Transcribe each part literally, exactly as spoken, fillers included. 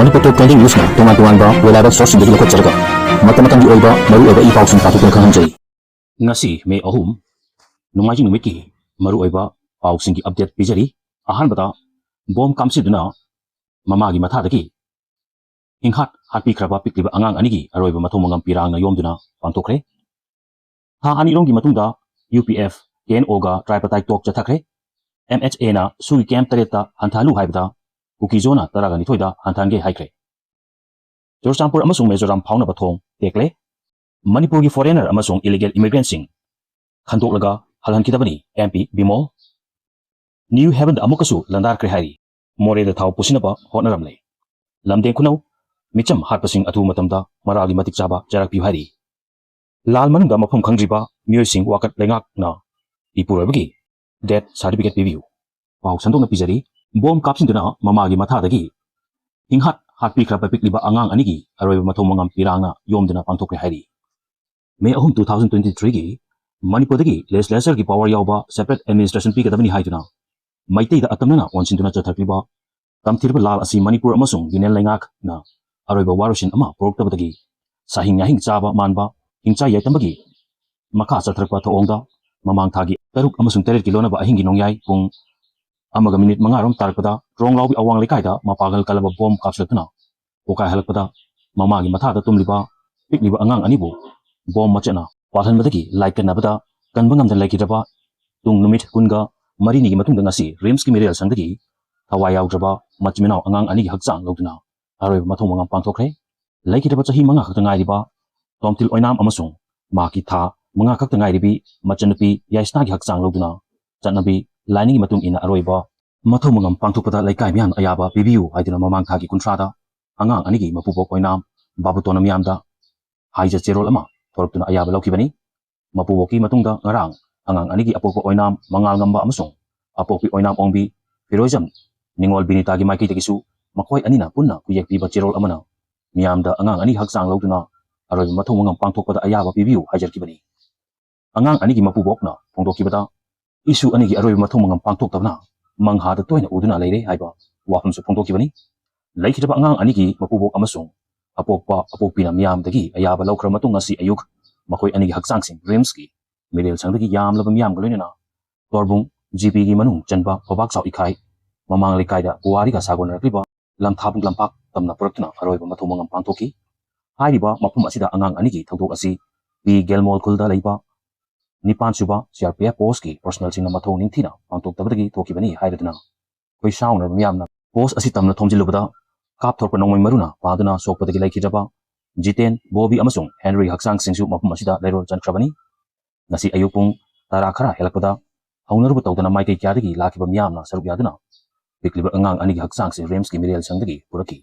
ꯃꯅꯤꯄꯨꯔ ꯇꯣꯞ twenty ꯅ꯭ꯌꯨꯁꯅ ꯇꯣꯉꯥꯟ ꯇꯣꯉꯥꯟꯕ reliable sourceꯁꯤꯡꯗꯒꯤ ꯂꯧꯈꯠꯆꯔꯒ ꯃꯇꯝ ꯃꯇꯝꯒꯤ ꯑꯣꯏꯕ ꯃꯔꯨꯑꯣꯏꯕ ꯏ ꯄꯥꯎꯁꯤꯡ ꯄꯥꯊꯣꯛꯇꯨꯅ ꯈꯪꯍꯟꯖꯩ꯫ ꯉꯁꯤ ꯃꯦ ꯑꯍꯨꯝ, ꯅꯣꯡꯃꯥꯏꯖꯤꯡ ꯅꯨꯃꯤꯠꯀꯤ ꯃꯔꯨꯑꯣꯏꯕ ꯄꯥꯎꯁꯤꯡꯒꯤ update ꯄꯤꯖꯔꯤ꯫ ꯑꯍꯥꯟꯕꯗ, ꯕꯣꯝ ꯀꯥꯞꯁꯤꯟꯗꯨꯅ ꯃꯃꯥꯒꯤ ꯃꯊꯥꯗꯒꯤ ꯍꯤꯡꯍꯥꯠ ꯍꯥꯠꯄꯤꯈ꯭ꯔꯕ ꯄꯤꯛꯂꯤꯕ ꯑꯉꯥꯡ ꯑꯅꯤꯒꯤ ꯑꯔꯣꯏꯕ ꯃꯊꯧ ꯃꯉꯝ ꯄꯤꯔꯥꯡꯅ ꯌꯣꯝꯗꯨꯅ ꯄꯥꯡꯊꯣꯛꯈ꯭ꯔꯦ꯫ ꯊꯥ ꯑꯅꯤꯔꯣꯝꯒꯤ ꯃꯇꯨꯡꯗ U P F, K N ꯑꯣꯒ tripartite talk ꯆꯠꯊꯈ꯭ꯔꯦ꯫ ꯑꯦꯝ ꯑꯩꯆ ꯑꯦꯅ ꯁꯨꯒꯤ camp ꯇꯔꯦꯠꯇ ꯍꯟꯊꯍꯜꯂꯨ ꯍꯥꯏꯕꯗ ꯀꯨꯀꯤꯖꯣꯅ ꯇꯔꯥꯒ ꯅꯤꯊꯣꯏꯗ ꯍꯟꯊꯍꯟꯒꯦ ꯍꯥꯏꯈ꯭ꯔꯦ꯫ ꯆꯨꯔꯆꯥꯟꯄꯨꯔ ꯑꯃꯁꯨꯡ ꯃꯤꯖꯣꯔꯥꯝ ꯐꯥꯎꯅꯕ ꯊꯣꯡ ꯇꯦꯛꯂꯦ꯫ ꯃꯅꯤꯄꯨꯔꯒꯤ foreigner ꯑꯃꯁꯨꯡ illegal immigrantꯁꯤꯡ ꯈꯟꯗꯣꯛꯂꯒ ꯍꯜꯍꯟꯈꯤꯗꯕꯅꯤ, M P Bimol. New ꯍꯦꯕꯟꯗ ꯑꯃꯨꯛꯀꯁꯨ ꯂꯥꯟꯗꯥꯔꯛꯈ꯭ꯔꯦ ꯍꯥꯏꯔꯤ꯫ ꯃꯣꯔꯦꯗ ꯊꯥꯎ ꯄꯨꯁꯤꯟꯅꯕ ꯍꯣꯠꯅꯔꯝꯂꯦ꯫ ꯂꯝꯗꯦꯡ ꯈꯨꯅꯧ, ꯃꯤꯆꯝ ꯍꯥꯠꯄꯁꯤꯡ ꯑꯊꯨꯕ ꯃꯇꯝꯗ ꯃꯔꯥꯜꯒꯤ ꯃꯇꯤꯛ ꯆꯥꯕ ꯆꯩꯔꯥꯛ ꯄꯤꯌꯨ ꯍꯥꯏꯔꯤ꯫ ꯂꯥꯜ ꯃꯅꯨꯡꯗ ꯃꯐꯝ ꯈꯪꯗ꯭ꯔꯤꯕ ꯃꯤꯑꯣꯏꯁꯤꯡ ꯋꯥꯀꯠ ꯂꯩꯉꯥꯛꯅ ꯏꯄꯨꯔꯣꯏꯕꯒꯤ death certificate ꯄꯤꯕꯤꯌꯨ꯫ ꯄꯥꯎ ꯁꯟꯗꯣꯛꯅ ꯄꯤꯖꯔꯤ꯫ ꯕꯣꯝ ꯀꯥꯞꯁꯤꯟꯗꯨꯅ ꯃꯃꯥꯒꯤ ꯃꯊꯥꯗꯒꯤ ꯍꯤꯡꯍꯥꯠ ꯍꯥꯠꯄꯤꯈ꯭ꯔꯕ ꯄꯤꯛꯂꯤꯕ ꯑꯉꯥꯡ ꯑꯅꯤꯒꯤ ꯑꯔꯣꯏꯕ ꯃꯊꯧ ꯃꯉꯝ ꯄꯤꯔꯥꯡꯅ ꯌꯣꯝꯗꯨꯅ ꯄꯥꯡꯊꯣꯛꯈ꯭ꯔꯦ ꯍꯥꯏꯔꯤ꯫ ꯃꯦ ꯑꯍꯨꯝ, two thousand twenty threeꯒꯤ ꯃꯅꯤꯄꯨꯔꯗꯒꯤ legislatureꯒꯤ power ꯌꯥꯎꯕ separate administration ꯄꯤꯒꯗꯕꯅꯤ ꯍꯥꯏꯗꯨꯅ ꯃꯩꯇꯩꯗ ꯑꯇꯝꯅꯅ ꯑꯣꯟꯁꯤꯟꯗꯨꯅ ꯆꯠꯊꯔꯛꯂꯤꯕ ꯇꯝꯊꯤꯔꯕ ꯂꯥꯜ ꯑꯁꯤ ꯃꯅꯤꯄꯨꯔ ꯑꯃꯁꯨꯡ ꯌꯨꯅꯤꯌꯟ ꯂꯩꯉꯥꯛꯅ ꯑꯔꯣꯏꯕ ꯋꯥꯔꯣꯏꯁꯤꯟ ꯑꯃ ꯄꯨꯔꯛꯇꯕꯗꯒꯤ ꯁꯥꯍꯤꯡ ꯌꯥꯍꯤꯡ ꯆꯥꯕ ꯃꯥꯟꯕ ꯍꯤꯡꯆꯥꯏ ꯌꯥꯏꯇꯝꯕꯒꯤ ꯃꯈꯥ ꯆꯠꯊꯔꯛꯄ ꯊꯧꯑꯣꯡꯗ ꯃꯃꯥꯡ ꯊꯥꯒꯤ ꯇꯔꯨꯛ ꯑꯃꯁꯨꯡ ꯇꯔꯦꯠꯀꯤ ꯂꯣꯟꯅꯕ ꯑꯍꯤꯡꯒꯤ ꯅꯣꯡꯌꯥꯏ ꯄꯨꯡ ꯑꯃꯒ minute ꯃꯉꯥꯔꯣꯝ ꯇꯥꯔꯛꯄꯗ ꯇ꯭ꯔꯣꯡꯂꯥꯎꯕꯤ ꯑꯋꯥꯡ ꯂꯩꯀꯥꯏꯗ ꯃꯄꯥꯡꯒꯜ ꯀꯜꯂꯕ ꯕꯣꯝ ꯀꯥꯞꯁꯤꯜꯂꯛꯇꯨꯅ ꯄꯣꯈꯥꯏꯍꯜꯂꯛꯄꯗ ꯃꯃꯥꯒꯤ ꯃꯊꯥꯗ ꯇꯨꯝꯂꯤꯕ ꯄꯤꯛꯂꯤꯕ ꯑꯉꯥꯡ ꯑꯅꯤꯕꯨ ꯕꯣꯝ ꯃꯆꯦꯠꯅ ꯄꯥꯜꯍꯟꯕꯗꯒꯤ ꯂꯥꯏꯠ ꯀꯟꯅꯕꯗ ꯀꯟꯕ ꯉꯝꯗꯅ ꯂꯩꯈꯤꯗ꯭ꯔꯕ ꯇꯨꯡ ꯅꯨꯃꯤꯠ ꯀꯨꯟꯒ ꯃꯔꯤꯅꯤꯒꯤ ꯃꯇꯨꯡꯗ ꯉꯁꯤ ꯔꯤꯝꯁꯀꯤ ꯃꯤꯔꯦꯜ ꯁꯪꯗꯒꯤ ꯊꯋꯥꯏ ꯌꯥꯎꯗ꯭ꯔꯕ ꯃꯆꯤꯟ ꯃꯅꯥꯎ ꯑꯉꯥꯡ ꯑꯅꯤꯒꯤ ꯍꯛꯆꯥꯡ ꯂꯧꯗꯨꯅ ꯑꯔꯣꯏꯕ ꯃꯊꯧ ꯃꯉꯝ ꯄꯥꯡꯊꯣꯛꯈ꯭ꯔꯦ꯫ ꯂꯩꯈꯤꯗ꯭ꯔꯕ ꯆꯍꯤ ꯃꯉꯥ ꯈꯛꯇ ꯉꯥꯏꯔꯤꯕ ꯇꯣꯝꯊꯤꯜ ꯑꯣꯏꯅꯥꯝ ꯑꯃꯁꯨꯡ ꯃꯍꯥꯛꯀꯤ ꯊꯥ ꯃꯉꯥ ꯈꯛꯇ ꯉꯥꯏꯔꯤꯕꯤ ꯃꯆꯟꯅꯨꯄꯤ ꯌꯥꯏꯁꯅꯥꯒꯤ ꯍꯛꯆꯥꯡ ꯂꯧꯗꯨꯅ ꯆꯠꯅꯕꯤ ꯂꯥꯏꯅꯤꯡꯒꯤ ꯃꯇꯨꯡ ꯏꯟꯅ ꯑꯔꯣꯏꯕ ꯃꯊꯧ ꯃꯉꯝ ꯄꯥꯡꯊꯣꯛꯄꯗ ꯂꯩꯀꯥꯏ ꯃꯤꯌꯥꯝꯅ ꯑꯌꯥꯕ ꯄꯤꯕꯤꯌꯨ ꯍꯥꯏꯗꯨꯅ ꯃꯃꯥꯡ ꯊꯥꯒꯤ ꯀꯨꯟꯊ꯭ꯔꯥꯗ ꯑꯉꯥꯡ ꯑꯅꯤꯒꯤ ꯃꯄꯨꯕꯣꯛ ꯑꯣꯏꯅꯥꯝ ꯕꯥꯕꯨꯇꯣꯟꯅ ꯃꯤꯌꯥꯝꯗ ꯍꯥꯏꯖ ꯆꯦꯔꯣꯜ ꯑꯃ ꯊꯣꯔꯛꯇꯨꯅ ꯑꯌꯥꯕ ꯂꯧꯈꯤꯕꯅꯤ꯫ ꯃꯄꯨꯕꯣꯛꯀꯤ ꯃꯇꯨꯡꯗ ꯉꯔꯥꯡ ꯑꯉꯥꯡ ꯑꯅꯤꯒꯤ ꯑꯄꯣꯛꯄ ꯑꯣꯏꯅꯥꯝ ꯃꯉꯥꯜꯉꯝꯕ ꯑꯃꯁꯨꯡ ꯑꯄꯣꯛꯄꯤ ꯑꯣꯏꯅꯥꯝ ꯑꯣꯡꯕꯤ ꯐꯤꯔꯣꯏꯖꯝ ꯅꯤꯉꯣꯜ ꯕꯤꯅꯤꯇꯥꯒꯤ ꯃꯥꯏꯀꯩꯗꯒꯤꯁꯨ ꯃꯈꯣꯏ ꯑꯅꯤꯅ ꯄꯨꯟꯅ ꯈꯨꯌꯦꯛ ꯄꯤꯕ ꯆꯦꯔꯣꯜ ꯑꯃꯅ ꯃꯤꯌꯥꯝꯗ ꯑꯉꯥꯡ ꯑꯅꯤ ꯍꯛꯆꯥꯡ ꯂꯧꯗꯨꯅ ꯑꯔꯣꯏꯕ ꯃꯊꯧ ꯃꯉꯝ ꯄꯥꯡꯊꯣꯛꯄꯗ ꯑꯌꯥꯕ ꯄꯤꯕꯤꯌꯨ ꯍꯥꯏꯖꯔꯛꯈꯤꯕꯅꯤ꯫ ꯑꯉꯥꯡ ꯑꯅꯤꯒꯤ ꯃꯄꯨꯕꯣꯛꯅ ꯐꯣꯡꯗꯣꯛꯈꯤꯕꯗ, ꯏꯁꯨ ꯑꯅꯤꯒꯤ ꯑꯔꯣꯏꯕ ꯃꯊꯧ ꯃꯉꯝ ꯄꯥꯡꯊꯣꯛꯇꯕꯅ ꯃꯪꯍꯥꯗ ꯇꯣꯏꯅ ꯎꯗꯨꯅ ꯂꯩꯔꯦ ꯍꯥꯏꯕ ꯋꯥꯐꯝꯁꯨ ꯐꯣꯡꯗꯣꯛꯈꯤꯕꯅꯤ꯫ ꯂꯩꯈꯤꯗ꯭ꯔꯕ ꯑꯉꯥꯡ ꯑꯅꯤꯒꯤ ꯃꯄꯨꯕꯣꯛ ꯑꯃꯁꯨꯡ ꯑꯄꯣꯛꯄ ꯑꯄꯣꯛꯄꯤꯅ ꯃꯤꯌꯥꯝꯗꯒꯤ ꯑꯌꯥꯕ ꯂꯧꯈ꯭ꯔ ꯃꯇꯨꯡ ꯉꯁꯤ ꯑꯌꯨꯛ ꯃꯈꯣꯏ ꯑꯅꯤꯒꯤ ꯍꯛꯆꯥꯡꯁꯤꯡ ꯔꯤꯝꯁꯀꯤ ꯃꯤꯔꯦꯜ ꯁꯪꯗꯒꯤ ꯌꯥꯝꯂꯕ ꯃꯤꯌꯥꯝꯒ ꯂꯣꯏꯅꯅ ꯇꯣꯔꯕꯨꯡ ꯖꯤꯄꯤꯒꯤ ꯃꯅꯨꯡ ꯆꯟꯕ ꯐꯧꯕꯥꯛ ꯆꯥꯎ ꯏꯈꯥꯏ ꯃꯃꯥꯡ ꯂꯩꯀꯥꯏꯗ ꯄꯨꯋꯥꯔꯤꯒ ꯁꯥꯒꯣꯟꯅꯔꯛꯂꯤꯕ ꯂꯝꯊꯥꯕꯨꯡ ꯂꯝꯄꯥꯛ ꯇꯝꯅ ꯄꯨꯔꯛꯇꯨꯅ ꯑꯔꯣꯏꯕ ꯃꯊꯧ ꯃꯉꯝ ꯄꯥꯡꯊꯣꯛꯈꯤ꯫ ꯍꯥꯏꯔꯤꯕ ꯃꯐꯝ ꯑꯁꯤꯗ ꯑꯉꯥꯡ ꯑꯅꯤꯒꯤ ꯊꯧꯗꯣꯛ ꯑꯁꯤ ꯄꯤ ꯒꯦꯜꯃꯣꯜ ꯈꯨꯜꯗ ꯂꯩꯕ ꯅꯤꯄꯥꯟ ꯁꯨꯕ ꯁꯤ ꯑꯥꯔ ꯄꯤ ꯑꯦꯐ ꯄꯣꯁꯀꯤ ꯄꯔꯁꯣꯅꯦꯜꯁꯤꯡꯅ ꯃꯊꯧ ꯅꯤꯡꯊꯤꯅ ꯄꯥꯡꯊꯣꯛꯇꯕꯗꯒꯤ ꯊꯣꯛꯈꯤꯕꯅꯤ ꯍꯥꯏꯔꯗꯨꯅ ꯑꯩꯈꯣꯏ ꯁꯥꯎꯅꯔꯕ ꯃꯤꯌꯥꯝꯅ ꯄꯣꯁ ꯑꯁꯤ ꯇꯝꯅ ꯊꯣꯝꯖꯤꯜꯂꯨꯕꯗ ꯀꯥꯞꯊꯣꯔꯛꯄ ꯅꯣꯡꯃꯩ ꯃꯔꯨꯅ ꯄꯥꯗꯨꯅ ꯁꯣꯛꯄꯗꯒꯤ ꯂꯩꯈꯤꯗ꯭ꯔꯕ ꯖꯤꯇꯦꯟ, ꯕꯣꯕꯤ ꯑꯃꯁꯨꯡ ꯍꯦꯟꯔꯤ ꯍꯛꯆꯥꯡꯁꯤꯡꯁꯨ ꯃꯐꯝ ꯑꯁꯤꯗ ꯂꯩꯔꯣꯜ ꯆꯟꯈ꯭ꯔꯕꯅꯤ꯫ ꯉꯁꯤ ꯑꯌꯨꯛ ꯄꯨꯡ ꯇꯔꯥ ꯈꯔ ꯍꯦꯜꯂꯛꯄꯗ ꯍꯧꯅꯔꯨꯕ ꯇꯧꯗꯅ ꯃꯥꯏꯀꯩ ꯀꯌꯥꯗꯒꯤ ꯂꯥꯛꯈꯤꯕ ꯃꯤꯌꯥꯝꯅ ꯁꯔꯨꯛ ꯌꯥꯗꯨꯅ ꯄꯤꯛꯂꯤꯕ ꯑꯉꯥꯡ ꯑꯅꯤꯒꯤ ꯍꯛꯆꯥꯡꯁꯤ ꯔꯤꯝꯁꯀꯤ ꯃꯤꯔꯦꯜ ꯁꯪꯗꯒꯤ ꯄꯨꯔꯛꯈꯤ꯫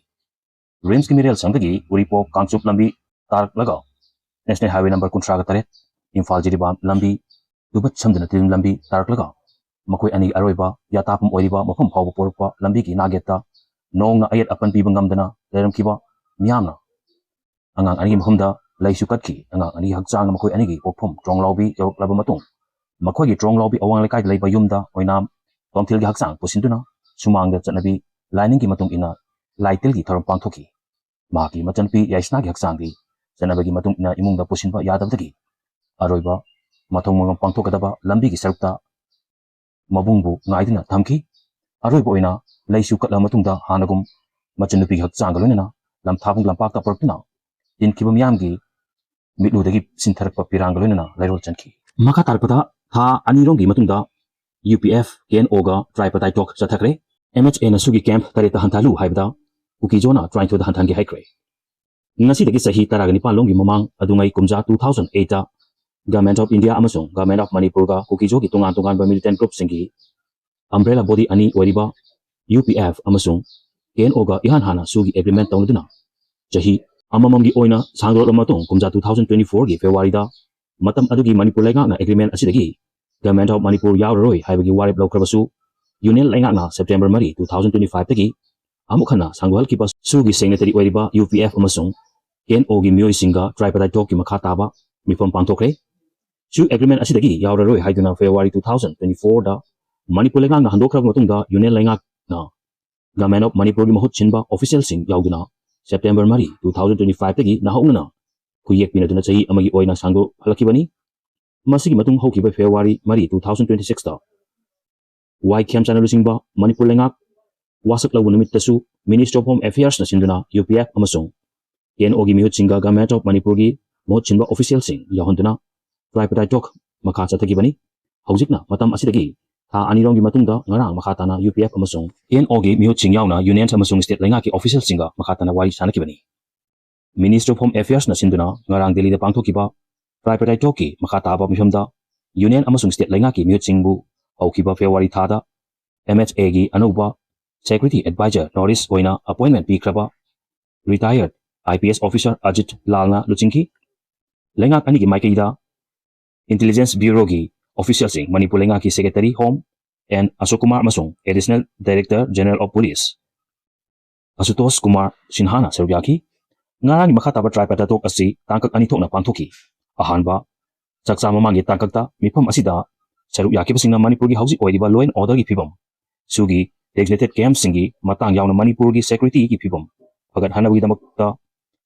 ꯔꯤꯝꯁꯀꯤ ꯃꯤꯔꯦꯜ ꯁꯪꯗꯒꯤ ꯎꯔꯤꯄꯣꯛ ꯀꯥꯡꯆꯨꯞ ꯂꯝꯕꯤ ꯇꯥꯔꯛꯂꯒ ꯅꯦꯁꯅꯦꯜ ꯍꯥꯏꯋꯦ ꯅꯝꯕꯔ ꯀꯨꯟꯊ꯭ꯔꯥꯒ ꯇꯔꯦꯠ, ꯏꯝꯐꯥꯜ ꯖꯤꯔꯤꯕꯥꯝ ꯂꯝꯕꯤ ꯇꯨꯕꯠ ꯁꯝꯗꯨꯅ ꯇꯤꯗꯤꯝ ꯂꯝꯕꯤ ꯇꯥꯔꯛꯂꯒ ꯃꯈꯣꯏ ꯑꯅꯤꯒꯤ ꯑꯔꯣꯏꯕ ꯌꯥꯇꯥꯐꯝ ꯑꯣꯏꯔꯤꯕ ꯃꯐꯝ ꯐꯥꯎꯕ ꯄꯣꯔꯛꯄ ꯂꯝꯕꯤꯒꯤ ꯅꯥꯛꯌꯦꯠꯇ ꯅꯣꯡꯅ ꯑꯌꯦꯠ ꯑꯄꯟ ꯄꯤꯕ ꯉꯝꯗꯅ ꯂꯩꯔꯝꯈꯤꯕ ꯃꯤꯌꯥꯝꯅ ꯑꯉꯥꯡ ꯑꯅꯤꯒꯤ ꯃꯐꯝꯗ ꯂꯩꯁꯨ ꯀꯠꯈꯤ꯫ ꯑꯉꯥꯡ ꯑꯅꯤꯒꯤ ꯍꯛꯆꯥꯡꯅ ꯃꯈꯣꯏ ꯑꯅꯤꯒꯤ ꯄꯣꯛꯐꯝ ꯇ꯭ꯔꯣꯡꯂꯥꯎꯕꯤ ꯌꯧꯔꯛꯂꯕ ꯃꯇꯨꯡ ꯃꯈꯣꯏꯒꯤ ꯇ꯭ꯔꯣꯡꯂꯥꯎꯕꯤ ꯑꯋꯥꯡ ꯂꯩꯀꯥꯏꯗ ꯂꯩꯕ ꯌꯨꯝꯗ ꯑꯣꯏꯅꯥꯝ ꯇꯣꯝꯊꯤꯜꯒꯤ ꯍꯛꯆꯥꯡ ꯄꯨꯁꯤꯟꯗꯨꯅ ꯁꯨꯃꯥꯡꯗ ꯆꯠꯅꯕꯤ ꯂꯥꯏꯅꯤꯡꯒꯤ ꯃꯇꯨꯡ ꯏꯟꯅ ꯂꯥꯏꯇꯤꯜꯒꯤ ꯊꯧꯔꯝ ꯄꯥꯡꯊꯣꯛꯈꯤ꯫ ꯃꯍꯥꯛꯀꯤ ꯃꯆꯟꯅꯨꯄꯤ ꯌꯥꯏꯁꯅꯥꯒꯤ ꯍꯛꯆꯥꯡꯗꯤ ꯆꯠꯅꯕꯒꯤ ꯃꯇꯨꯡ ꯏꯟꯅ ꯏꯃꯨꯡꯗ ꯄꯨꯁꯤꯟꯕ ꯌꯥꯗꯕꯗꯒꯤ ꯑꯔꯣꯏꯕ ꯃꯊꯧ ꯃꯉꯝ ꯄꯥꯡꯊꯣꯛꯀꯗꯕ ꯂꯝꯕꯤꯒꯤ ꯁꯔꯨꯛꯇ ꯃꯕꯨꯡꯕꯨ ꯉꯥꯏꯗꯨꯅ ꯊꯝꯈꯤ꯫ ꯑꯔꯣꯏꯕ ꯑꯣꯏꯅ ꯂꯩꯁꯨ ꯀꯠꯂꯕ ꯃꯇꯨꯡꯗ ꯍꯥꯟꯅꯒꯨꯝ ꯃꯆꯟꯅꯨꯄꯤꯒꯤ ꯍꯛꯆꯥꯡꯒ ꯂꯣꯏꯅꯅ ꯂꯝꯊꯥꯕꯨꯡ ꯂꯝꯄꯥꯛꯇ ꯄꯨꯔꯛꯇꯨꯅ ꯇꯤꯟꯈꯤꯕ ꯃꯤꯌꯥꯝꯒꯤ ꯃꯤꯠꯂꯨꯗꯒꯤ ꯁꯤꯟꯊꯔꯛꯄ ꯄꯤꯔꯥꯡꯒ ꯂꯣꯏꯅꯅ ꯂꯩꯔꯣꯜ ꯆꯟꯈꯤ꯫ ꯃꯈꯥ ꯇꯥꯔꯛꯄꯗ ꯊꯥ ꯑꯅꯤꯔꯣꯝꯒꯤ ꯃꯇꯨꯡꯗ U P F, K N ꯑꯣꯒ ꯇ꯭ꯔꯥꯏꯄꯇꯥꯏ ꯇꯣꯛ ꯆꯠꯊꯈ꯭ꯔꯦ꯫ ꯑꯦꯝ ꯑꯩꯆ ꯑꯦꯅ ꯁꯨꯒꯤ ꯀꯦꯝꯞ ꯇꯔꯦꯠꯇ ꯍꯟꯊꯍꯜꯂꯨ ꯍꯥꯏꯕꯗ ꯀꯨꯀꯤꯖꯣꯅ ꯇꯔꯥꯅꯤꯊꯣꯏꯗ ꯍꯟꯊꯍꯟꯒꯦ ꯍꯥꯏꯈ꯭ꯔꯦ꯫ ꯉꯁꯤꯗꯒꯤ ꯆꯍꯤ ꯇꯔꯥꯒ ꯅꯤꯄꯥꯟ ꯂꯣꯝꯒꯤ ꯃꯃꯥꯡ ꯑꯗꯨꯉꯩ ꯀꯨꯝꯖꯥ two thousand eight Government of India ꯑꯃꯁꯨꯡ Government of ꯃꯅꯤꯄꯨꯔꯒ ꯀꯨꯀꯤꯖꯣꯒꯤ ꯇꯣꯉꯥꯟ ꯇꯣꯉꯥꯟꯕ militant groupꯁꯤꯡꯒꯤ umbrella body ꯑꯅꯤ ꯑꯣꯏꯔꯤꯕ ꯌꯨ ꯄꯤ ꯑꯦꯐ ꯑꯃꯁꯨꯡ ꯀꯦ ꯑꯦꯟ ꯑꯣꯒ ꯏꯍꯥꯟ ꯍꯥꯟꯅ ꯁꯨꯒꯤ agreement ꯇꯧꯅꯗꯨꯅ ꯆꯍꯤ ꯑꯃꯃꯝꯒꯤ ꯑꯣꯏꯅ ꯁꯥꯡꯗꯣꯔꯛꯂꯕ ꯃꯇꯨꯡ ꯀꯨꯝꯖꯥ two thousand twenty fourꯒꯤ Februaryꯗ ꯃꯇꯝ ꯑꯗꯨꯒꯤ ꯃꯅꯤꯄꯨꯔ ꯂꯩꯉꯥꯛꯅ agreement ꯑꯁꯤꯗꯒꯤ Government of ꯃꯅꯤꯄꯨꯔ ꯌꯥꯎꯔꯔꯣꯏ ꯍꯥꯏꯕꯒꯤ ꯋꯥꯔꯦꯞ ꯂꯧꯈ꯭ꯔꯕꯁꯨ Union ꯂꯩꯉꯥꯛꯅ September ꯃꯔꯤ, two thousand twenty fiveꯇꯒꯤ ꯑꯃꯨꯛ ꯍꯟꯅ ꯁꯥꯡꯗꯣꯛꯍꯜꯈꯤꯕ ꯁꯨꯒꯤ signatory ꯑꯣꯏꯔꯤꯕ ꯌꯨ ꯄꯤ ꯑꯦꯐ ꯑꯃꯁꯨꯡ ꯀꯦ ꯑꯦꯟ ꯑꯣꯒꯤ ꯃꯤꯑꯣꯏꯁꯤꯡꯒ tripartite talkꯀꯤ ꯃꯈꯥ ꯇꯥꯕ ꯃꯤꯐꯝ ꯄꯥꯡꯊꯣꯛꯈ꯭ꯔꯦ꯫ ꯁꯨ agreement ꯑꯁꯤꯗꯒꯤ ꯌꯥꯎꯔꯔꯣꯏ ꯍꯥꯏꯗꯨꯅ February two thousand twenty fourꯗ Manipur ꯂꯩꯉꯥꯛꯅ ꯍꯟꯗꯣꯛꯈ꯭ꯔꯕ ꯃꯇꯨꯡꯗ Union ꯂꯩꯉꯥꯛꯅ Government of Manipurꯒꯤ ꯃꯍꯨꯠ ꯁꯤꯟꯕ officialꯁꯤꯡ ꯌꯥꯎꯗꯨꯅ September ꯃꯔꯤ, two thousand twenty fiveꯇꯒꯤ ꯅꯍꯧꯅꯅ ꯈꯨꯌꯦꯛ ꯄꯤꯅꯗꯨꯅ ꯆꯍꯤ ꯑꯃꯒꯤ ꯑꯣꯏꯅ ꯁꯥꯡꯗꯣꯛꯍꯜꯂꯛꯈꯤꯕꯅꯤ꯫ ꯃꯁꯤꯒꯤ ꯃꯇꯨꯡ ꯍꯧꯈꯤꯕ February ꯃꯔꯤ, two thousand twenty sixꯇ ꯋꯥꯏ ꯈꯦꯝꯆꯥꯟꯅ ꯂꯨꯆꯤꯡꯕ ꯃꯅꯤꯄꯨꯔ ꯂꯩꯉꯥꯛ ꯋꯥꯁꯛ ꯂꯧꯕ ꯅꯨꯃꯤꯠꯇꯁꯨ Ministry of Home Affairsꯅ ꯁꯤꯟꯗꯨꯅ UPF ꯑꯃꯁꯨꯡ KNOꯒꯤ ꯃꯤꯍꯨꯠꯁꯤꯡꯒ Government of Manipurꯒꯤ ꯃꯍꯨꯠ ꯁꯤꯟꯕ officialꯁꯤꯡ ꯌꯥꯎꯍꯟꯗꯨꯅ tripartite talk ꯃꯈꯥ ꯆꯠꯊꯈꯤꯕꯅꯤ꯫ ꯍꯧꯖꯤꯛꯅ ꯃꯇꯝ ꯑꯁꯤꯗꯒꯤ ꯊꯥ ꯑꯅꯤꯔꯣꯝꯒꯤ ꯃꯇꯨꯡꯗ ꯉꯔꯥꯡ ꯃꯈꯥ ꯇꯥꯅ UPF ꯑꯃꯁꯨꯡ KNOꯒꯤ ꯃꯤꯍꯨꯠꯁꯤꯡ ꯌꯥꯎꯅ unions ꯑꯃꯁꯨꯡ state ꯂꯩꯉꯥꯛꯀꯤ officialꯁꯤꯡꯒ ꯃꯈꯥ ꯇꯥꯅ ꯋꯥꯔꯤ ꯁꯥꯅꯈꯤꯕꯅꯤ꯫ Ministry of Home Affairsꯅ ꯁꯤꯟꯗꯨꯅ ꯉꯔꯥꯡ ꯗꯦꯜꯂꯤꯗ ꯄꯥꯡꯊꯣꯛꯈꯤꯕ tripartite talkꯀꯤ ꯃꯈꯥ ꯇꯥꯕ ꯃꯤꯐꯝꯗ union ꯑꯃꯁꯨꯡ state ꯂꯩꯉꯥꯛꯀꯤ ꯃꯤꯍꯨꯠꯁꯤꯡꯕꯨ ꯍꯧꯈꯤꯕ February ꯊꯥꯗ MHAꯒꯤ ꯑꯅꯧꯕ security advisor notice ꯑꯣꯏꯅ appointment ꯄꯤꯈ꯭ꯔꯕ retired IPS officer Ajit ꯂꯥꯜꯅ ꯂꯨꯆꯤꯡꯈꯤ꯫ ꯂꯩꯉꯥꯛ ꯑꯅꯤꯒꯤ ꯃꯥꯏꯀꯩꯗ Intelligence Bureauꯒꯤ officialꯁꯤꯡ, ꯃꯅꯤꯄꯨꯔ ꯂꯩꯉꯥꯛꯀꯤ Secretary Home N Ashok Kumar ꯑꯃꯁꯨꯡ Additional Director General of Police ꯑꯁꯨꯇꯣꯁ Kumar ꯁꯤꯟꯍꯥꯅ ꯁꯔꯨꯛ ꯌꯥꯈꯤ꯫ ꯉꯔꯥꯡꯒꯤ ꯃꯈꯥ ꯇꯥꯕ tripartite talk ꯑꯁꯤ ꯇꯥꯡꯀꯛ ꯑꯅꯤ ꯊꯣꯛꯅ ꯄꯥꯡꯊꯣꯛꯈꯤ꯫ ꯑꯍꯥꯟꯕ, ꯆꯥꯛꯆꯥ ꯃꯃꯥꯡꯒꯤ ꯇꯥꯡꯀꯛꯇ ꯃꯤꯐꯝ ꯑꯁꯤꯗ ꯁꯔꯨꯛ ꯌꯥꯈꯤꯕꯁꯤꯡꯅ ꯃꯅꯤꯄꯨꯔꯒꯤ ꯍꯧꯖꯤꯛ ꯑꯣꯏꯔꯤꯕ law and orderꯒꯤ ꯐꯤꯕꯝ, ꯁꯨꯒꯤ designated campꯁꯤꯡꯒꯤ ꯃꯇꯥꯡ ꯌꯥꯎꯅ ꯃꯅꯤꯄꯨꯔꯒꯤ securityꯒꯤ ꯐꯤꯕꯝ ꯐꯒꯠꯍꯟꯅꯕꯒꯤꯗꯃꯛꯇ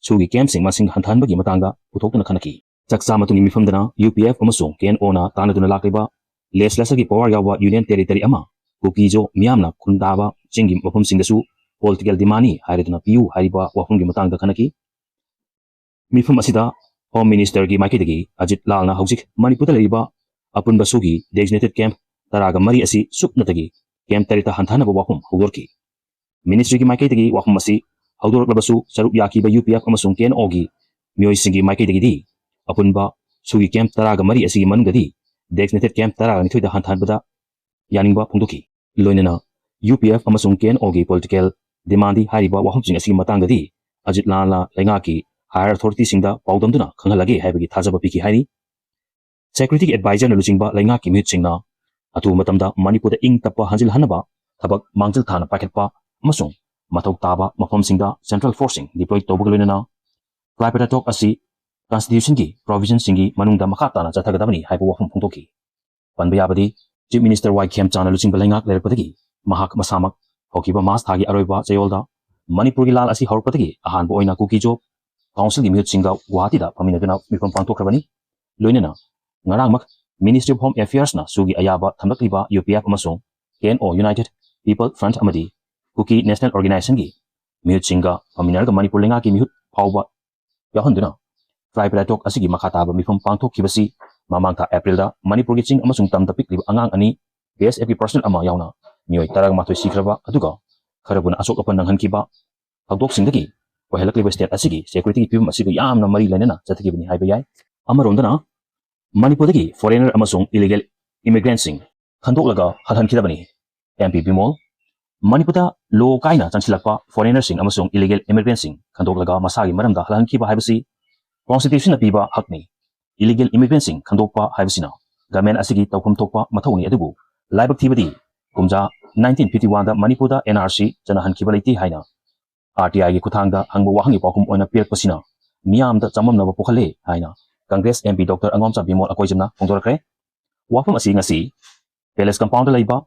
ꯁꯨꯒꯤ campꯁꯤꯡ ꯃꯁꯤꯡ ꯍꯟꯊꯍꯟꯕꯒꯤ ꯃꯇꯥꯡꯗ ꯄꯨꯊꯣꯛꯇꯨꯅ ꯈꯟꯅꯈꯤ꯫ ꯆꯥꯛꯆꯥ ꯃꯇꯨꯡꯒꯤ ꯃꯤꯐꯝꯗꯅ UPF ꯑꯃꯁꯨꯡ KNOꯅ ꯇꯥꯟꯅꯗꯨꯅ ꯂꯥꯛꯂꯤꯕ legislatureꯒꯤ power ꯌꯥꯎꯕ union territory ꯑꯃ ꯀꯨꯀꯤ-ꯖꯣ ꯃꯤꯌꯥꯝꯅ ꯈꯨꯟꯗꯥꯕ ꯆꯤꯡꯒꯤ ꯃꯐꯝꯁꯤꯡꯗꯁꯨ political demandꯅꯤ ꯍꯥꯏꯔꯗꯨꯅ ꯄꯤꯌꯨ ꯍꯥꯏꯔꯤꯕ ꯋꯥꯐꯝꯒꯤ ꯃꯇꯥꯡꯗ ꯈꯟꯅꯈꯤ꯫ ꯃꯤꯐꯝ ꯑꯁꯤꯗ Home Ministerꯒꯤ ꯃꯥꯏꯀꯩꯗꯒꯤ ꯑꯖꯤꯠ ꯂꯥꯜꯅ ꯍꯧꯖꯤꯛ ꯃꯅꯤꯄꯨꯔꯗ ꯂꯩꯔꯤꯕ ꯑꯄꯨꯟꯕ ꯁꯨꯒꯤ designated camp ꯇꯔꯥꯒ ꯃꯔꯤ ꯑꯁꯤ ꯁꯨꯞꯅꯇꯒꯤ camp ꯇꯔꯦꯠꯇ ꯍꯟꯊꯍꯟꯅꯕ ꯋꯥꯐꯝ ꯍꯧꯗꯣꯔꯛꯈꯤ꯫ Ministryꯒꯤ ꯃꯥꯏꯀꯩꯗꯒꯤ ꯋꯥꯐꯝ ꯑꯁꯤ ꯍꯧꯗꯣꯔꯛꯂꯕꯁꯨ ꯁꯔꯨꯛ ꯌꯥꯈꯤꯕ UPF ꯑꯃꯁꯨꯡ KNOꯒꯤ ꯃꯤꯑꯣꯏꯁꯤꯡꯒꯤ ꯃꯥꯏꯀꯩꯗꯒꯤꯗꯤ ꯑꯄꯨꯟꯕ ꯁꯨꯒꯤ camp ꯇꯔꯥꯒ ꯃꯔꯤ ꯑꯁꯤꯒꯤ ꯃꯅꯨꯡꯗꯗꯤ designated camp ꯇꯔꯥꯒ ꯅꯤꯊꯣꯏꯗ ꯍꯟꯊꯍꯟꯕꯗ ꯌꯥꯅꯤꯡꯕ ꯐꯣꯡꯗꯣꯛꯈꯤ꯫ ꯂꯣꯏꯅꯅ UPF ꯑꯃꯁꯨꯡ KNOꯒꯤ political demandꯗꯤ ꯍꯥꯏꯔꯤꯕ ꯋꯥꯐꯝꯁꯤꯡ ꯑꯁꯤꯒꯤ ꯃꯇꯥꯡꯗꯗꯤ ꯑꯖꯤꯠ ꯂꯥꯜꯅ ꯂꯩꯉꯥꯛꯀꯤ higher authorityꯁꯤꯡꯗ ꯄꯥꯎꯗꯝꯗꯨꯅ ꯈꯪꯍꯜꯂꯒꯦ ꯍꯥꯏꯕꯒꯤ ꯊꯥꯖꯕ ꯄꯤꯈꯤ ꯍꯥꯏꯔꯤ꯫ Securityꯒꯤ advisorꯅ ꯂꯨꯆꯤꯡꯕ ꯂꯩꯉꯥꯛꯀꯤ ꯃꯤꯍꯨꯠꯁꯤꯡꯅ ꯑꯊꯨꯕ ꯃꯇꯝꯗ ꯃꯅꯤꯄꯨꯔꯗ ꯏꯪ ꯇꯞꯄ ꯍꯟꯖꯤꯜꯍꯟꯅꯕ ꯊꯕꯛ ꯃꯥꯡꯖꯤꯜ ꯊꯥꯅ ꯄꯥꯏꯈꯠꯄ ꯑꯃꯁꯨꯡ ꯃꯊꯧ ꯇꯥꯕ ꯃꯐꯝꯁꯤꯡꯗ central forceꯁꯤꯡ deploy ꯇꯧꯕꯒ ꯂꯣꯏꯅꯅ tripartite talk ꯑꯁꯤ constitutionꯒꯤ provisionꯁꯤꯡꯒꯤ ꯃꯅꯨꯡꯗ ꯃꯈꯥ ꯇꯥꯅ ꯆꯠꯊꯒꯗꯕꯅꯤ ꯍꯥꯏꯕ ꯋꯥꯐꯝ ꯐꯣꯡꯗꯣꯛꯈꯤ꯫ ꯄꯟꯕ ꯌꯥꯕꯗꯤ, Chief Minister ꯋꯥꯏ ꯈꯦꯝꯆꯥꯟꯅ ꯂꯨꯆꯤꯡꯕ ꯂꯩꯉꯥꯛ ꯂꯩꯔꯛꯄꯗꯒꯤ ꯃꯍꯥꯛ ꯃꯁꯥꯃꯛ ꯍꯧꯈꯤꯕ ꯃꯥꯔꯆ ꯊꯥꯒꯤ ꯑꯔꯣꯏꯕ ꯆꯌꯣꯜꯗ ꯃꯅꯤꯄꯨꯔꯒꯤ ꯂꯥꯜ ꯑꯁꯤ ꯍꯧꯔꯛꯄꯗꯒꯤ ꯑꯍꯥꯟꯕ ꯑꯣꯏꯅ ꯀꯨꯀꯤ ꯖꯣꯕ ꯀꯥꯎꯟꯁꯤꯜꯒꯤ ꯃꯤꯍꯨꯠꯁꯤꯡꯒ ꯒꯨꯋꯥꯍꯥꯇꯤꯗ ꯐꯝꯃꯤꯟꯅꯗꯨꯅ ꯃꯤꯐꯝ ꯄꯥꯡꯊꯣꯛꯈ꯭ꯔꯕꯅꯤ꯫ ꯂꯣꯏꯅꯅ ꯉꯔꯥꯡꯃꯛ Ministry of Home Affairsꯅ ꯁꯨꯒꯤ ꯑꯌꯥꯕ ꯊꯝꯂꯛꯂꯤꯕ UPF ꯑꯃꯁꯨꯡ KNO United People Front ꯑꯃꯗꯤ Kuki National Organizationꯒꯤ ꯃꯤꯍꯨꯠꯁꯤꯡꯒ ꯐꯝꯃꯤꯟꯅꯔꯒ ꯃꯅꯤꯄꯨꯔ ꯂꯩꯉꯥꯛꯀꯤ ꯃꯤꯍꯨꯠ ꯐꯥꯎꯕ ꯌꯥꯎꯍꯟꯗꯨꯅ ꯇ꯭ꯔꯥꯏꯕꯦꯜ ꯇꯣꯛ ꯑꯁꯤꯒꯤ ꯃꯈꯥ ꯇꯥꯕ ꯃꯤꯐꯝ ꯄꯥꯡꯊꯣꯛꯈꯤꯕꯁꯤ ꯃꯃꯥꯡ ꯊꯥ ꯑꯦꯄ꯭ꯔꯤꯜꯗ ꯃꯅꯤꯄꯨꯔꯒꯤ ꯆꯤꯡ ꯑꯃꯁꯨꯡ ꯇꯝꯗ ꯄꯤꯛꯂꯤꯕ ꯑꯉꯥꯡ ꯑꯅꯤ, BSFꯀꯤ ꯄꯔꯁꯅꯦꯜ ꯑꯃ ꯌꯥꯎꯅ ꯃꯤꯑꯣꯏ ꯇꯔꯥꯃꯥꯊꯣꯏ ꯁꯤꯈ꯭ꯔꯕ ꯑꯗꯨꯒ ꯈꯔꯕꯨꯅ ꯑꯁꯣꯛ ꯑꯄꯟ ꯅꯪꯍꯟꯈꯤꯕ ꯊꯧꯗꯣꯛꯁꯤꯡꯗꯒꯤ ꯑꯣꯏꯍꯜꯂꯛꯂꯤꯕ ꯁ꯭ꯇꯦꯠ ꯑꯁꯤꯒꯤ ꯁꯦꯀ꯭ꯌꯨꯔꯤꯇꯤꯒꯤ ꯐꯤꯕꯝ ꯑꯁꯤꯒ ꯌꯥꯝꯅ ꯃꯔꯤ ꯂꯩꯅꯅ ꯆꯠꯊꯈꯤꯕꯅꯤ ꯍꯥꯏꯕ ꯌꯥꯏ꯫ ꯑꯃꯔꯣꯝꯗꯅ ꯃꯅꯤꯄꯨꯔꯗꯒꯤ ꯐꯣꯔꯦꯅꯔ ꯑꯃꯁꯨꯡ ꯏꯂꯤꯒꯦꯜ ꯏꯃꯤꯒ꯭ꯔꯦꯟꯠꯁꯤꯡ ꯈꯟꯗꯣꯛꯂꯒ ꯍꯜꯍꯟꯈꯤꯗꯕꯅꯤ꯫ MP ꯕꯤꯃꯣꯜ, ꯃꯅꯤꯄꯨꯔꯗ ꯂꯣ ꯀꯥꯏꯅ ꯆꯪꯁꯤꯜꯂꯛꯄ ꯐꯣꯔꯦꯅꯔꯁꯤꯡ ꯑꯃꯁꯨꯡ ꯏꯂꯤꯒꯦꯜ ꯏꯃꯤꯒ꯭ꯔꯦꯟꯠꯁꯤꯡ ꯈꯟꯗꯣꯛꯂꯒ ꯃꯁꯥꯒꯤ ꯃꯔꯝꯗ ꯍꯜꯍꯟꯈꯤꯕ ꯍꯥꯏꯕꯁꯤ ꯀꯣꯟꯁꯇꯤꯇ꯭ꯌꯨꯁꯟꯅ ꯄꯤꯕ ꯍꯛꯅꯤ꯫ ꯏꯂꯤꯒꯦꯜ ꯏꯃꯤꯒ꯭ꯔꯦꯟꯠꯁꯤꯡ ꯈꯟꯗꯣꯛꯄ ꯍꯥꯏꯕꯁꯤꯅ ꯒꯃꯦꯟ ꯑꯁꯤꯒꯤ ꯇꯧꯐꯝ ꯊꯣꯛꯄ ꯃꯊꯧꯅꯤ꯫ ꯑꯗꯨꯕꯨ ꯂꯥꯏꯕꯛ ꯊꯤꯕꯗꯤ ꯀꯨꯝꯖꯥ ꯅꯥꯏꯟꯇꯤꯟ ꯐꯤꯐꯇꯤ ꯋꯥꯟꯗ ꯃꯅꯤꯄꯨꯔꯗ NRC ꯆꯠꯅꯍꯟꯈꯤꯕ ꯂꯩꯇꯦ ꯍꯥꯏꯅ RTIꯒꯤ ꯈꯨꯠꯊꯥꯡꯗ ꯍꯪꯕ ꯋꯥꯍꯪꯒꯤ ꯄꯥꯎꯈꯨꯝ ꯑꯣꯏꯅ ꯄꯤꯔꯛꯄꯁꯤꯅ ꯃꯤꯌꯥꯝꯗ ꯆꯃꯝꯅꯕ ꯄꯣꯛꯍꯜꯂꯦ ꯍꯥꯏꯅ ꯀꯪꯒ꯭ꯔꯦꯁ MP ꯗꯣꯛꯇꯔ ꯑꯉꯣꯝꯆꯥ ꯕꯤꯃꯣꯜ ꯑꯀꯣꯏꯖꯝꯅ ꯐꯣꯡꯗꯣꯔꯛꯈ꯭ꯔꯦ꯫ ꯋꯥꯐꯝ ꯑꯁꯤ ꯉꯁꯤ ꯄꯦꯂꯦꯁ ꯀꯝꯄꯥꯎꯟꯗ ꯂꯩꯕ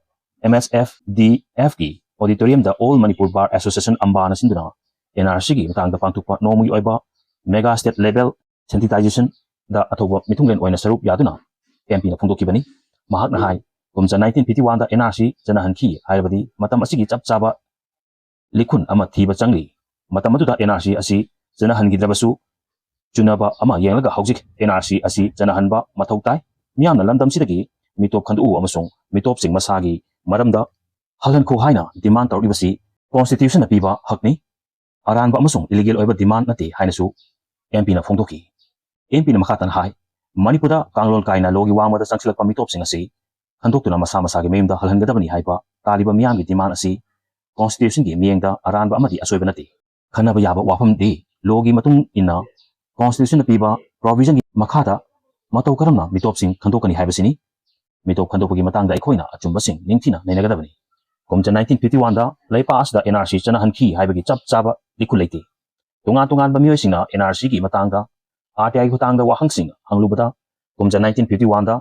MSFDFꯀꯤ ꯑꯣꯗꯤꯇꯣꯔꯤꯌꯝꯗ All Manipur Bar Association ꯑꯝꯕꯥꯅ ꯁꯤꯟꯗꯨꯅ NRCꯒꯤ ꯃꯇꯥꯡꯗ ꯄꯥꯡꯊꯣꯛꯄ ꯅꯣꯡꯃꯒꯤ ꯑꯣꯏꯕ ꯃꯦꯒꯥ ꯁ꯭ꯇꯦꯠ ꯂꯦꯚꯦꯜ ꯁꯦꯟꯁꯤꯇꯥꯏꯖꯦꯁꯟꯗ ꯑꯊꯧꯕ ꯃꯤꯊꯨꯡꯂꯦꯟ ꯑꯣꯏꯅ ꯁꯔꯨꯛ ꯌꯥꯗꯨꯅ MPꯅ ꯐꯣꯡꯗꯣꯛꯈꯤꯕꯅꯤ꯫ ꯃꯍꯥꯛꯅ ꯍꯥꯏ, ꯀꯨꯝꯖꯥ ꯅꯥꯏꯟꯇꯤꯟ ꯐꯤꯐꯇꯤ ꯋꯥꯟꯗ NRC ꯆꯠꯅꯍꯟꯈꯤ ꯍꯥꯏꯔꯕꯗꯤ ꯃꯇꯝ ꯑꯁꯤꯒꯤ ꯆꯞ ꯆꯥꯕ ꯂꯤꯈꯨꯟ ꯑꯃ ꯊꯤꯕ ꯆꯪꯂꯤ꯫ ꯃꯇꯝ ꯑꯗꯨꯗ NRC ꯑꯁꯤ ꯆꯠꯅꯍꯟꯈꯤꯗ꯭ꯔꯕꯁꯨ ꯆꯨꯅꯕ ꯑꯃ ꯌꯦꯡꯂꯒ ꯍꯧꯖꯤꯛ NRC ꯑꯁꯤ ꯆꯠꯅꯍꯟꯕ ꯃꯊꯧ ꯇꯥꯏ꯫ ꯃꯤꯌꯥꯝꯅ ꯂꯝꯗꯝꯁꯤꯗꯒꯤ ꯃꯤꯇꯣꯞ ꯈꯟꯗꯣꯛꯎ ꯑꯃꯁꯨꯡ ꯃꯤꯇꯣꯞꯁꯤꯡ ꯃꯁꯥꯒꯤ ꯃꯔꯝꯗ ꯍꯜꯍꯟꯈꯣ ꯍꯥꯏꯅ ꯗꯤꯃꯥꯟ ꯇꯧꯔꯛꯂꯤꯕꯁꯤ ꯀꯣꯟꯁꯇꯤꯇ꯭ꯌꯨꯁꯟꯅ ꯄꯤꯕ ꯍꯛꯅꯤ꯫ ꯑꯔꯥꯟꯕ ꯑꯃꯁꯨꯡ ꯏꯂꯤꯒꯦꯜ ꯑꯣꯏꯕ ꯗꯤꯃꯥꯟ ꯅꯠꯇꯦ ꯍꯥꯏꯅꯁꯨ MPꯅ ꯐꯣꯡꯗꯣꯛꯈꯤ꯫ MPꯅ ꯃꯈꯥ ꯇꯥꯅ ꯍꯥꯏ, ꯃꯅꯤꯄꯨꯔꯗ ꯀꯥꯡꯂꯣꯟ ꯀꯥꯏꯅ ꯂꯣꯒꯤ ꯋꯥꯡꯃꯗ ꯆꯪꯁꯤꯜꯂꯛꯄ ꯃꯤꯇꯣꯞꯁꯤꯡ ꯑꯁꯤ ꯈꯟꯗꯣꯛꯇꯨꯅ ꯃꯁꯥ ꯃꯁꯥꯒꯤ ꯃꯌꯨꯝꯗ ꯍꯜꯍꯟꯒꯗꯕꯅꯤ ꯍꯥꯏꯕ ꯇꯥꯔꯤꯕ ꯃꯤꯌꯥꯝꯒꯤ ꯗꯤꯃꯥꯟ ꯑꯁꯤ ꯀꯣꯟꯁꯇꯤꯇ꯭ꯌꯨꯁꯟꯒꯤ ꯃꯤꯠꯌꯦꯡꯗ ꯑꯔꯥꯟꯕ ꯑꯃꯗꯤ ꯑꯁꯣꯏꯕ ꯅꯠꯇꯦ꯫ ꯈꯟꯅꯕ ꯌꯥꯕ ꯋꯥꯐꯝꯗꯤ ꯂꯣꯒꯤ ꯃꯇꯨꯡ ꯏꯟꯅ ꯀꯣꯟꯁꯇꯤꯇ꯭ꯌꯨꯁꯟꯅ ꯄꯤꯕ ꯄ꯭ꯔꯣꯚꯤꯖꯟꯒꯤ ꯃꯈꯥꯗ ꯃꯇꯧ ꯀꯔꯝꯅ ꯃꯤꯇꯣꯞꯁꯤꯡ ꯈꯟꯗꯣꯛꯀꯅꯤ ꯍꯥꯏꯕꯁꯤꯅꯤ꯫ ꯃꯤꯇꯣꯞ ꯈꯟꯗꯣꯛꯄꯒꯤ ꯃꯇꯥꯡꯗ ꯑꯩꯈꯣꯏꯅ ꯑꯆꯨꯝꯕꯁꯤꯡ ꯅꯤꯡꯊꯤꯅ ꯅꯩꯅꯒꯗꯕꯅꯤ꯫ ꯀꯨꯝꯖꯥ ꯅꯥꯏꯟꯇꯤꯟ ꯐꯤꯐꯇꯤ ꯋꯥꯟꯗ ꯂꯩꯄꯥꯛ ꯑꯁꯤꯗ NRC ꯆꯠꯅꯍꯟꯈꯤ ꯍꯥꯏꯕꯒꯤ ꯆꯞ ꯆꯥꯕ ꯂꯤꯈꯨꯟ ꯂꯩꯇꯦ꯫ ꯇꯣꯉꯥꯟ ꯇꯣꯉꯥꯟꯕ ꯃꯤꯑꯣꯏꯁꯤꯡꯅ NRCꯒꯤ ꯃꯇꯥꯡꯗ RTIꯒꯤ ꯈꯨꯠꯊꯥꯡꯗ ꯋꯥꯍꯪꯁꯤꯡ ꯍꯪꯂꯨꯕꯗ ꯀꯨꯝꯖꯥ ꯅꯥꯏꯟꯇꯤꯟ ꯐꯤꯐꯇꯤ ꯋꯥꯟꯗ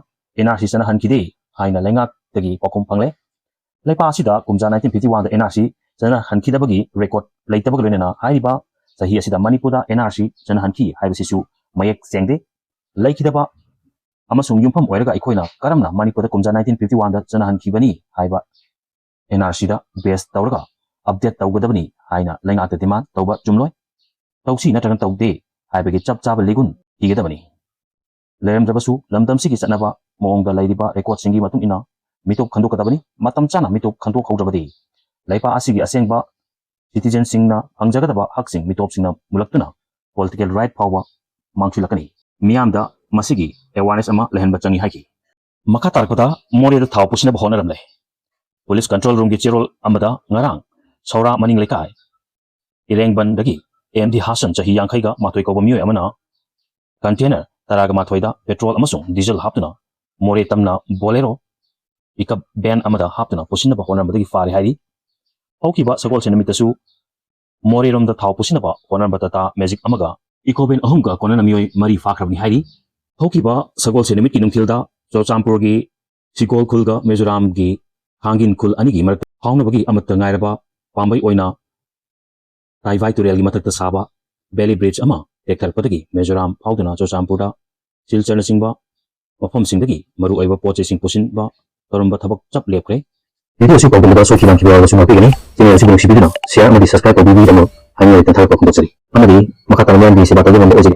NRC ꯆꯠꯅꯍꯟꯈꯤꯗꯦ ꯍꯥꯏꯅ ꯂꯩꯉꯥꯛꯇꯒꯤ ꯄꯥꯎꯈꯨꯝ ꯐꯪꯂꯦ꯫ ꯂꯩꯄꯥꯛ ꯑꯁꯤꯗ ꯀꯨꯝꯖꯥ nineteen fifty one ꯗ N R C ꯆꯠꯅꯍꯟꯈꯤꯗꯕꯒꯤ record ꯂꯩꯇꯕꯒ ꯂꯣꯏꯅꯅ ꯍꯥꯏꯔꯤꯕ ꯆꯍꯤ ꯑꯁꯤꯗ ꯃꯅꯤꯄꯨꯔꯗ N R C ꯆꯠꯅꯍꯟꯈꯤ ꯍꯥꯏꯕꯁꯤꯁꯨ ꯃꯌꯦꯛ ꯁꯦꯡꯗꯦ꯫ ꯂꯩꯈꯤꯗꯕ ꯑꯃꯁꯨꯡ ꯌꯨꯝꯐꯝ ꯑꯣꯏꯔꯒ ꯑꯩꯈꯣꯏꯅ ꯀꯔꯝꯅ ꯃꯅꯤꯄꯨꯔꯗ ꯀꯨꯝꯖꯥ nineteen fifty one ꯗ ꯆꯠꯅꯍꯟꯈꯤꯕꯅꯤ ꯍꯥꯏꯕ N R C ꯗ base ꯇꯧꯔꯒ update ꯇꯧꯒꯗꯕꯅꯤ ꯍꯥꯏꯅ ꯂꯩꯉꯥꯛꯇ demand ꯇꯧꯕ ꯆꯨꯝꯂꯣꯏ꯫ ꯇꯧꯁꯤ ꯅꯠꯇ꯭ꯔꯒ ꯇꯧꯗꯦ ꯍꯥꯏꯕꯒꯤ ꯆꯞ ꯆꯥꯕ ꯂꯤꯒꯨꯟ ꯊꯤꯒꯗꯕꯅꯤ꯫ ꯂꯩꯔꯝꯗ꯭ꯔꯕꯁꯨ ꯂꯝꯗꯝꯁꯤꯒꯤ ꯆꯠꯅꯕ ꯃꯑꯣꯡꯗ ꯂꯩꯔꯤꯕ record ꯁꯤꯡꯒꯤ ꯃꯇꯨꯡ ꯏꯟꯅ ꯃꯤꯇꯣꯞ ꯈꯟꯗꯣꯛꯀꯗꯕꯅꯤ꯫ ꯃꯇꯝ ꯆꯥꯅ ꯃꯤꯇꯣꯞ ꯈꯟꯗꯣꯛꯍꯧꯗ꯭ꯔꯕꯗꯤ ꯂꯩꯄꯥꯛ ꯑꯁꯤꯒꯤ ꯑꯁꯦꯡꯕ citizen ꯁꯤꯡꯅ ꯐꯪꯖꯒꯗꯕ ꯍꯛꯁꯤꯡ ꯃꯤꯇꯣꯞꯁꯤꯡꯅ ꯃꯨꯜꯂꯛꯇꯨꯅ political right ꯐꯥꯎꯕ ꯃꯥꯡꯁꯤꯜꯂꯛꯀꯅꯤ꯫ ꯃꯤꯌꯥꯝꯗ ꯃꯁꯤꯒꯤ awareness ꯑꯃ ꯂꯩꯍꯟꯕ ꯆꯪꯏ ꯍꯥꯏꯈꯤ꯫ ꯃꯈꯥ ꯇꯥꯔꯛꯄꯗ ꯃꯣꯔꯦꯗ ꯊꯥꯎ ꯄꯨꯁꯤꯟꯅꯕ ꯍꯣꯠꯅꯔꯝꯂꯦ꯫ Police control room ꯒꯤ ꯆꯦꯔꯣꯜ ꯑꯃꯗ ꯉꯔꯥꯡ ꯁꯧꯔꯥ ꯃꯅꯤꯡ ꯂꯩꯀꯥꯏ ꯏꯔꯦꯡꯕꯟꯗꯒꯤ M D ꯍꯥꯁꯟ, ꯆꯍꯤ ꯌꯥꯡꯈꯩꯒ ꯃꯥꯊꯣꯏ ꯀꯧꯕ ꯃꯤꯑꯣꯏ ꯑꯃꯅ container ꯇꯔꯥꯒ ꯃꯥꯊꯣꯏꯗ petrol ꯑꯃꯁꯨꯡ diesel ꯍꯥꯞꯇꯨꯅ ꯃꯣꯔꯦ ꯇꯝꯅ Bolero pickup van ꯑꯃꯗ ꯍꯥꯞꯇꯨꯅ ꯄꯨꯁꯤꯟꯅꯕ ꯍꯣꯠꯅꯔꯝꯕꯗꯒꯤ ꯐꯥꯔꯦ ꯍꯥꯏꯔꯤ꯫ ꯍꯧꯈꯤꯕ ꯁꯒꯣꯜꯁꯦꯟ ꯅꯨꯃꯤꯠꯇꯁꯨ ꯃꯣꯔꯦꯔꯣꯝꯗ ꯊꯥꯎ ꯄꯨꯁꯤꯟꯅꯕ ꯍꯣꯠꯅꯔꯝꯕ Tata Magic ꯑꯃꯒ eco van ꯑꯍꯨꯝꯒ ꯀꯣꯟꯅꯅ ꯃꯤꯑꯣꯏ ꯃꯔꯤ ꯐꯥꯈ꯭ꯔꯕꯅꯤ ꯍꯥꯏꯔꯤ꯫ ꯍꯧꯈꯤꯕ ꯁꯒꯣꯜꯁꯦꯟ ꯅꯨꯃꯤꯠꯀꯤ ꯅꯨꯡꯊꯤꯜꯗ ꯆꯨꯔꯆꯥꯟꯄꯨꯔꯒꯤ ꯁꯤꯒꯣꯜ ꯈꯨꯜꯒ ꯃꯤꯖꯣꯔꯥꯝꯒꯤ ꯊꯥꯡꯒꯤꯟ ꯈꯨꯜ ꯑꯅꯤꯒꯤ ꯃꯔꯛꯇ ꯐꯥꯎꯅꯕꯒꯤ ꯑꯃꯠꯇ ꯉꯥꯏꯔꯕ ꯄꯥꯝꯕꯩ ꯑꯣꯏꯅ ꯇꯥꯏꯚꯥꯏ ꯇꯨꯔꯦꯜꯒꯤ ꯃꯊꯛꯇ ꯁꯥꯕ valley bridge ꯑꯃ ꯇꯦꯛꯊꯔꯛꯄꯗꯒꯤ ꯃꯤꯖꯣꯔꯥꯝ ꯐꯥꯎꯗꯨꯅ ꯆꯨꯔꯆꯥꯟꯄꯨꯔꯗ ꯁꯤꯜꯆꯔꯅꯆꯤꯡꯕ ꯃꯐꯝꯁꯤꯡꯗꯒꯤ ꯃꯔꯨꯑꯣꯏꯕ ꯄꯣꯠ ꯆꯩꯁꯤꯡ ꯄꯨꯁꯤꯟꯕ ꯇꯧꯔꯝꯕ ꯊꯕꯛ ꯆꯞ ꯂꯦꯞꯈ꯭ꯔꯦ꯫ Video ꯑꯁꯤ ꯄꯥꯎꯗꯝꯗ ꯁꯣꯛꯈꯤ ꯅꯥꯈꯤꯕ ꯌꯥꯎꯔꯒꯁꯨ ꯉꯥꯛꯄꯤꯒꯅꯤ꯫ Channel ꯑꯁꯤꯕꯨ ꯅꯨꯡꯁꯤꯕꯤꯗꯨꯅ share ꯑꯃꯗꯤ subscribe ꯇꯧꯕꯤꯕꯒꯤꯗꯃꯛ ꯍꯥꯏꯅꯤꯡꯂꯩ ꯇꯦꯟꯊꯥꯔꯛꯄ ꯐꯣꯡꯗꯣꯛꯆꯔꯤ꯫ ꯑꯃꯗꯤ ꯃꯈꯥ ꯇꯥꯅ ꯃꯤꯌꯥꯝꯒꯤ ꯁꯦꯕꯥ ꯇꯧꯖꯅꯕ ꯑꯣꯏꯖꯒꯦ꯫